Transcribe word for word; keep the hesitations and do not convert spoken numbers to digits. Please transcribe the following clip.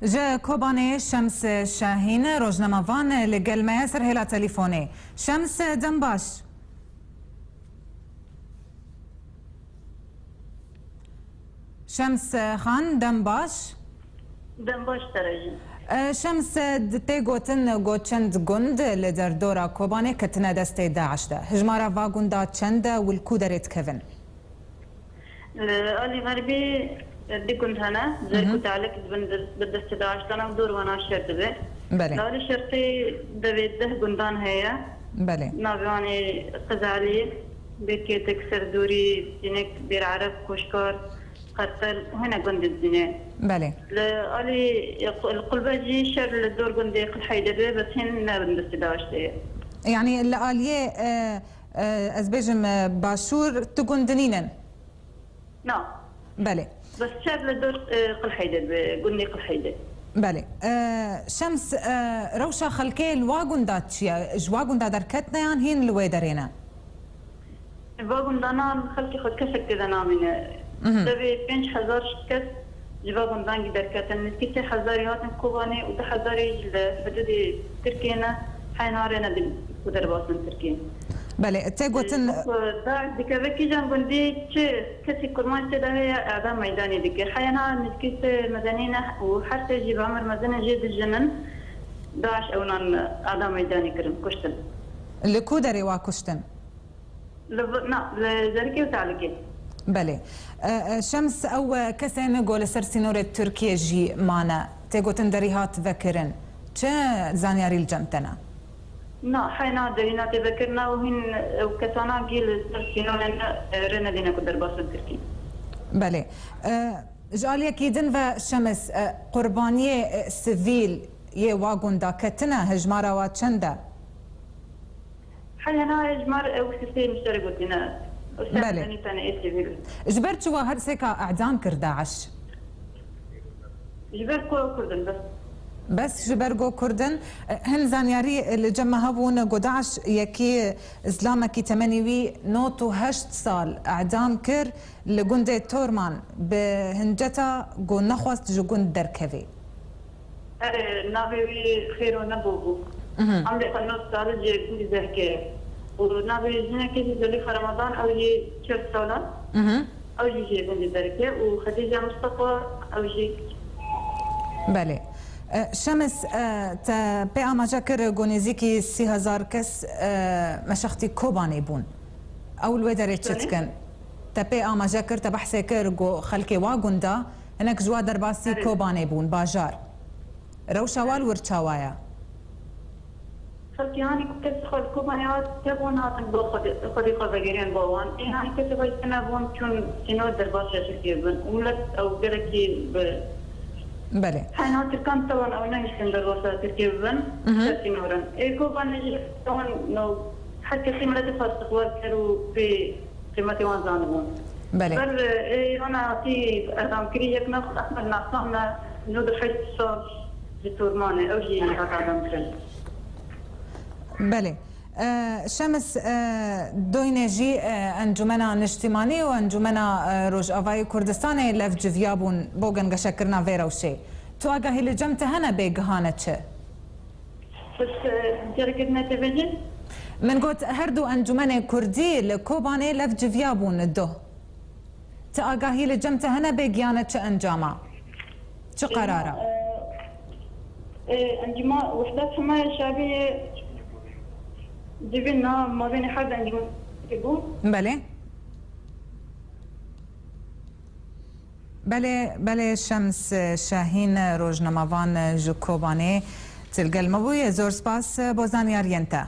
Ji Kobanê Şems Şahîn, rojnamevan, li gel me ye ser hêla telîfonê. Şems, dem baş. Şems Xan, dem baş. Dem baş te re jî. E, Şems, di tê gotin ku çend gund li derdora Kobanê ketine destê DAIŞ de. Hijmara va gunda çend e û li ku derê dikevin? Li alî xerbî, e, du gund hene. Zerk û Telik dibin di-, bi destê DAIŞ de ne û dor wana şer dibe. Belê. Li alî şerqî devê deh gundan heye. Belê. Navê wan ê Qizalî, Bêkêtik, Serdûrî, Dînik, Bêr Ereb, Koşkar, Qertel, hene gundên dîne. Belê. Li alî, li Qulbe jî şer li dor gundê Qilheyde dibe, bes hîn ne bi destê DAIŞ de ye. Yanî li aliyê, e, e, ez bêjim, e, başûr tu gund nînin? Na. Belê. Bes şer li dor, e, Qilheyde dibe, gundê Qilheyde. Belê. E, Şems, e, rewşa xelkê li wa gunda çi ye? Ji wa gunda derketine yan hîn li wê derê ne? Va gundanan xelkê xwe kesek tê de namîne. Mhm. Devê pênc hezar kes ji va gundan jî derketin. Nêzîkî sê hezarî hatin Kobanê û du hezarî ji li hidûdê Tirkiyê ne, heyna rê nedin ku derbas bin Tirkiyê. Belê, tê gotin. Wek, e, DAIŞ dikeve kîjan gundî çi kesî kurmanc tê de heye, edam meydanê dike. Heyna nêzîkî sê medenî ne û her sê jî bi emir mezin in jê dijinin. DAIŞ ewnan edam meydanê kirin, kuştin. Li ku derê wa kuştin? Li vi-, na, li Zerikê û Telikê. Belê. E, e, Şems, ew, e, kesên ku li ser sînorê Tirkiyê jî mane, tê gotin derî hat vekirin. Çi zanyarî li cem te ne? Na, heyna derî na tê vekirina û hîn ew kesana gî li ser sînorê ne, e, rê nedîne ku derbas bin Tirkî. Belê. E, ji aliyekî din ve Şems, e, qurbaniyê, e, sivîl yê wa gunda ketine, hijmara wa çend e? Heyena hejmar ew sisê nişterê gotîne. Ew ser Belê. Tenê tenê ê sivîl. Ji ber çi wa her sêka edam kir DAIŞ? Ji ber ku ew Kurd in, bes. Bes ji ber ku Kurd in, hin zanyarî li cem me hebûn ku DAIŞ yekî zilamekî temenî wî nod û heşt sal edam kir li gundê Torman bi hinceta ku nexwest ji gund derkevê. Erê, navê wî Xêro Nebû bû. Mhm. Emrê xwe nod sal ji gundî derkeve. Û navê jinekê jî Zelîxa Remadan, ew jî çil sal e. Mhm. Ew jî ji gundî derkeve û Xedîca Mistefa, ew jî. Belê. E, Şems, e, te pê amaje kir ku nêzîkî sî hezar kes, e, meşextî Kobanê bûn. Ew li wê derê çi Şonê? Dikin? Te pê amaje kir, te behsê kir ku xelkê wa gunda, hinek ji wa derbasî Erê. Kobanê bûn, bajar. Rewşa wa li wir çawa ye? Xelkê hanî ku kes xwe li Kobanê hat, tevon hatin bo xwedî, xwedî xwe vegeriyên bo wan. Ê hanî kesê xwe ji tine bûn çûn sînor derbas ya Tirkiyê bibin. Û milet ew gelekî bi Belê. Heyna Tirkan tevon ew nehiştin derbas ya Tirkiyê bibin, Mhm. ser sînor in. Ê Kobanê jî tevon no her kesî miletê xwe istiqbal kir û pê qîmetê wan zanibûn. Belê. Ber, e, ê, wana hatî edamkirî yek naf Ehmed Naslan me nod û heşt sal ji Tormanê, ew jî hat edamkirin. Belê. E, Şems, e, doyne jî, e, Encûmena Niştîmanî û Encûmena, e, Rojavayê Kurdistanê lev civiyabûn bo gengeşekirina vê rewşê. Tu agahî li cem te hene bê gihane çi? Bes, e, carekê din tê bêjin? Min got, her du encûmenê kurdî li Kobanê lev civiya bûn, doh. Ti agahî li cem te hene bê giyane çi encama? Çi qerara? E, e, encûma Wehdet Himaye Şabî civîn na mabênê her du encûmenê bû. Belê. Belê, belê, Şems Şahîn, rojnamevan ji Kobanê, tu li gel me bûye. Zor spas bo zanyariyên te.